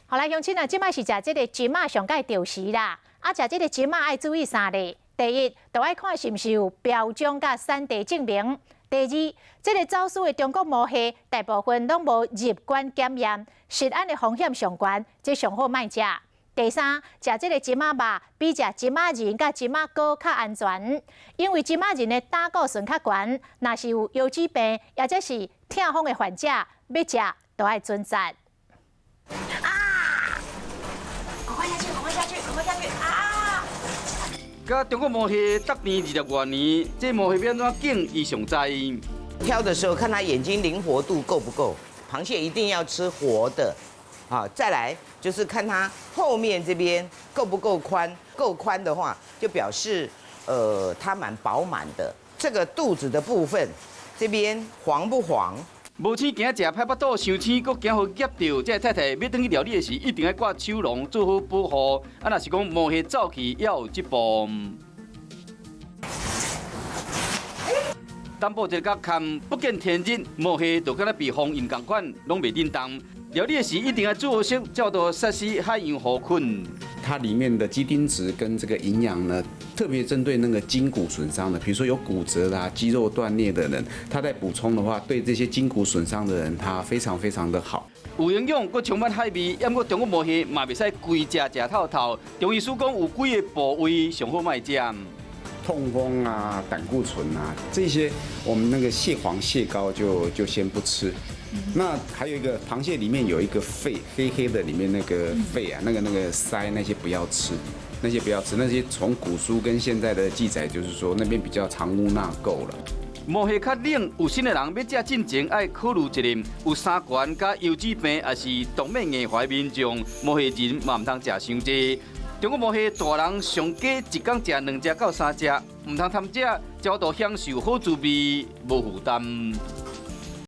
好來，鄉親啊，這擺是食這个蟳仔上蓋著時啦。啊，食這个蟳仔愛注意三個：第一，就愛看是毋是有標章佮產地證明；第二，這个走私的中國毛蟹大部分攏無入關檢驗，食安的風險上懸，這上好莫食。第三，食這个蟳仔肉比食蟳仔仁佮蟳仔膏較安全，因為蟳仔仁的膽固醇較懸，若是有腰子病抑者是痛風的患者，欲食都愛準節。啊！趕快下去，趕快下去，趕快下去！啊！佮中國毛蟹逐年20外年，這毛蟹欲按怎揀伊上知。挑的時候看它眼睛靈活度夠不夠，螃蟹一定要吃活的，啊，再來就是看它後面這邊夠不夠寬，夠寬的話就表示，它蠻飽滿的。這個肚子的部分，這邊黃不黃？無青驚食歹腹肚，傷青閣驚予夾著。這太太欲轉去料理的時，一定愛掛手籠做好保護。啊，若是講毛蟹走去，也有這步。淡薄一個角坎，不見天日，毛蟹就敢若被封印仝款，攏袂振動。料理的時一定愛煮好熟，才有殺死海洋弧菌。它裡面的幾丁質跟這個營養呢，特別針對那個筋骨損傷的，比如說有骨折啦、肌肉斷裂的人，他在補充的話，對這些筋骨損傷的人，他非常非常的好。有營養，閣充滿海味，毋過中國毛蟹嘛袂使規隻食透透。中醫師講有幾个部位上好莫食。痛風啊、膽固醇啊這些，我們那個蟹黃、蟹膏就先不吃。那還有一個螃蟹裡面有一個肺，黑黑的裡面那個肺啊，那個鰓那些不要吃，那些不要吃，那些從古書跟現在的記載，就是說那邊比較藏污納垢了。毛蟹較冷，有身的人欲食進前愛考慮一下，有三高佮腰子病，抑是動脈硬化民眾，毛蟹仁嘛毋通食傷濟。中國毛蟹大人上加一工食兩隻到三隻，毋通貪食，才有享受好滋味，無負擔。